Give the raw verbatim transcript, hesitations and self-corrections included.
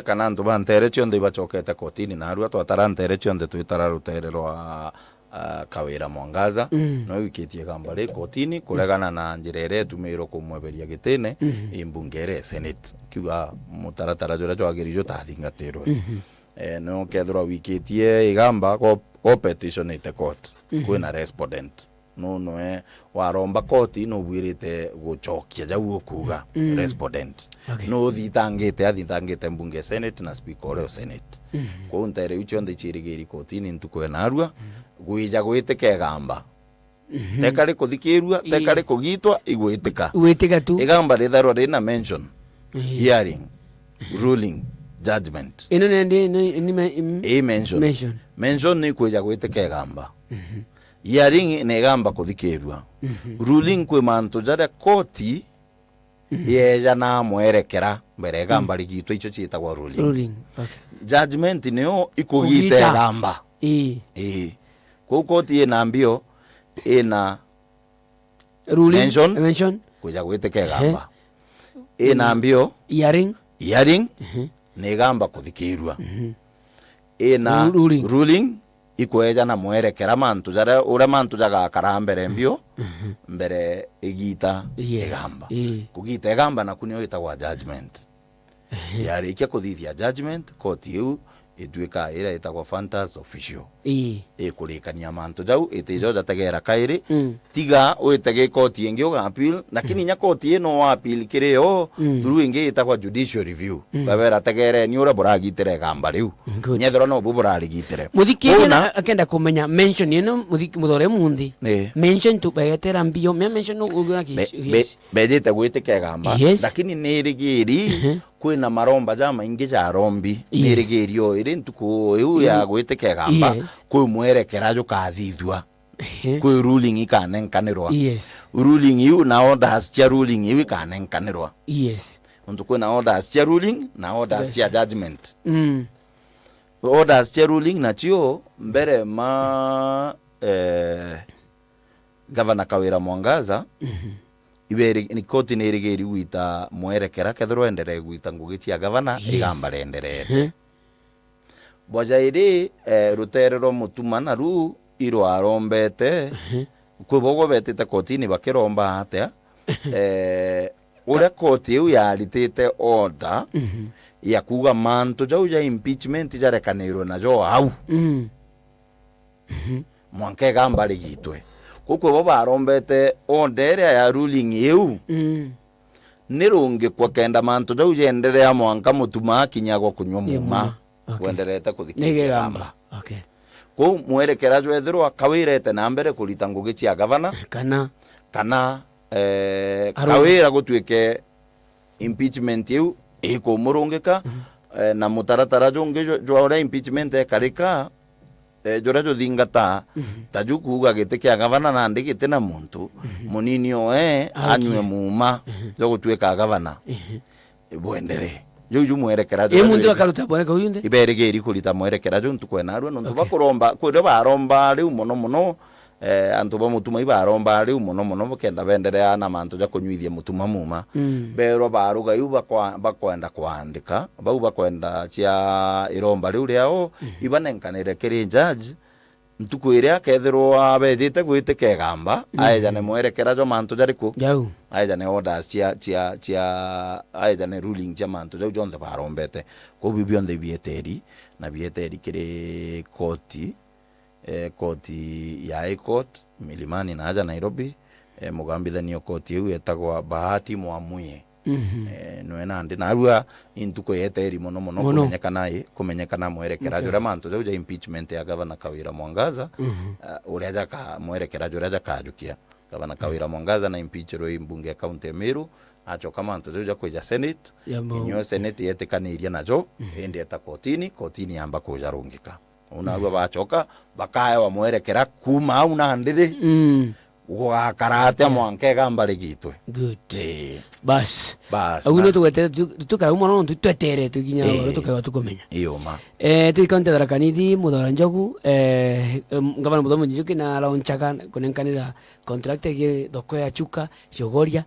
kana antu ba nteere cionthe ibacokete kotini, narua twatara nteere cionthe twitara ruteere rwa, ah, Kawira Mwangaza, mm, no wikitie igamba ri kotini kuregana na njira iria itumirwe kumweberia gitine, mm, i mbunge iria i Senate. Kiuga mutaratara juria jwagiri jutathingatirwe. Mhm. Eh, no kethirwa wikitie igamba, go, go petitionite court, mhm, kwina respondent. Nunwe waromba koti, nubuirite gucokia jau ukuuga, mm, respondent. Okay. Nuthitangite, athitangite mbunge ya Senate na speaker uria u Senate. Mhm. Kwou nteere iu cionthe iciirigiri kotini ntuku ya narua, mm, gwija gwitika igamba. Mhm. Tekari kuthikirua, ii, tekari kugitwa, igwitika. Igwitika tu. Igamba ritharwa rina mention, ii, hearing, ruling, judgment. Ino ni ndi, ni, ni me-, im-, ii mention. Mention. Mention ni kwija gwitika igamba. Mhm. Hearing ni igamba kuthikirua. Mhm. Ruling kwi mantu jaria koti, mhm, yeejanaa mwerekera mbere igamba, mhm, rigitwa, icio ciitagwa ruling. Ruling, okay. Judgment niyo ikugita, kugita, igamba. Ii. Ii. Kwou koti ina mbio, ina ruling, mention, mention, kwija gwitika, ehe, igamba. Ina, mm, mbio, hearing, hearing, mhm, ni igamba kuthikirua. Mhm. Ina ru-, ruling, ruling, ikweja na mwerekera mantu jaria, uria mantu jagakara mbere mbio, mhm, mbere igita, yes, igamba. Ii. Kugita igamba naku niyo itagwa judgment. Ehe. Yarikia kuthithia judgment, koti iu itwika iria itagwa fantas officio. Ii. Ikurikania mantu jau, itijo jategera kairi. Mm. Tiga witege koti ingi uga appeal, lakini, mm, inya koti ino wa appeal kiri yo, mm, through ingi itagwa judicial review. Mm. Babera tegereni uria buragitire igamba riu. Good. Nyethirwa nobu burarigitire. Muthikiria na akenda kumenya mention ino, muthiki-, muthore munthi. Ii. Mention tu begetera mbio, me mention no uga ki-, be-, be-, yes, bejite gwitika igamba, yes, lakini nirigiri, ehe, kwina maromba jamaingi jarombi, yes, nirigiri o iri ntuku iu ya, mm, gwitika igamba, yes, kwi mwerekera jukathithua. Ehe. Kwi ruling ikanenkanirwa. Yes. Ruling iu na orders cia ruling iu ikanenkanirwa. Yes. Nontu kwina orders cia ruling na orders, yes, cia judgment. Mm. Orders cia ruling nacio mbere ma, eh, Gavana Kawira Mwangaza, mhm, iberi-, ni koti ni irigiri gwita mwerekera, kethirwa enderee gwita ngugi cia gavana, yes, igamba riendereete. Mhm. Bwa jairi, eh, ruteere rwa Mutuma naru irwarombete, mhm, kwi bogo betite kotini bakiromba atia, eh, uria koti iu yaritite order, mhm, ya kuuga mantu jau ja impeachment jarekanirwe najo au. Mm. Mhm. Mwanka igamba rigitwe. Kuu kwi bo barombete order iria ya ruling iu, mm, ni rungikwa kenda mantu jau jenderea mwanka Mutuma akinyagwa kunywa, ye, muuma, muuma. Okay. Wenderete kuthikiria igamba. Igamba. Okay. Kuu mwerekera jwethirwa Kawira ete na mbere kurita ngugi cia gavana, kana, kana, eh, aru- Kawira gutwike impeachment iu ikumurungika, mhm, eh, na mutaratara jungi jwa, jwa uria impeachment ekarika, eh, juria juthingataa, mhm, ta ju kuuga giti kia gavana nandi giti na muntu, mhm, munini oe, arukie, anyue muuma, mhm, jwa gutwika gavana. Mhm. Bwendere. Ju, ju mwerekera juria muntu juri- akaruta bwoneka uyu nthi? Iberigiri kurita mwerekera ju ntuku enarua, nontu, okay, bakuromba, kwirio baromba riu mono mono, eh, antu ba Mutuma ibaromba riu mono mono, bukenda benderea na mantu ja kunyuithia Mutuma muuma. Mm. Berwa baruga iu bakwa-, bakwenda kwandika, bau bakwenda cia iromba riu riao, mhm, ibanenkanire kiri judge, ntuku iria akethirwa abejite gwitika igamba, mhm, aejane mwerekera jwa mantu jariku? Jau. Aejane orders cia, cia, cia, aejane ruling cia mantu jau jonthe barombete. Kou biu bionthe ibieteri, na bieteri kiri koti, eh, koti ya High Court, Milimani na aja Nairobi, eh, mugambithania o koti iu etagwa Bahati Mwamuye. Mhm. Eh, nwe nandi narua intuku yeteri mono mono, mono, kumenyekana i, kumenyekana mwerekera, okay, juria mantu jau ja impeachment ya Gavana Kawira Mwangaza, mhm, ah, uria jaka, mwerekera juria jakajukia. Gavana Kawira Mwangaza na impeachirwe i mbunge ya kaunti ya Meru, acoka mantu jau ja kwija Senate, yambo, inyo Senate yetikaniria najo, mhm, indi eta kotini, kotini yamba kujarungika. Uu narua, mm, bacoka, bakaewa mwerekera kuuma au nandi ri, mm, gugakara atia, yeah, mwanka igamba rigitwe. Good. Ii. Bas. Bas, au na nio tugwetete tu-, tukara mono nontu tweterete kinya, ii, oro tukaigua tukumenya. Ii, uma. Eh, turi kaunti ya Tharaka Nithi, Muthora Njogu, eh, em, Gavana Muthomi Njuki na Launchaga kunenkanira contract ya thoko ya Chuka, Chogoria.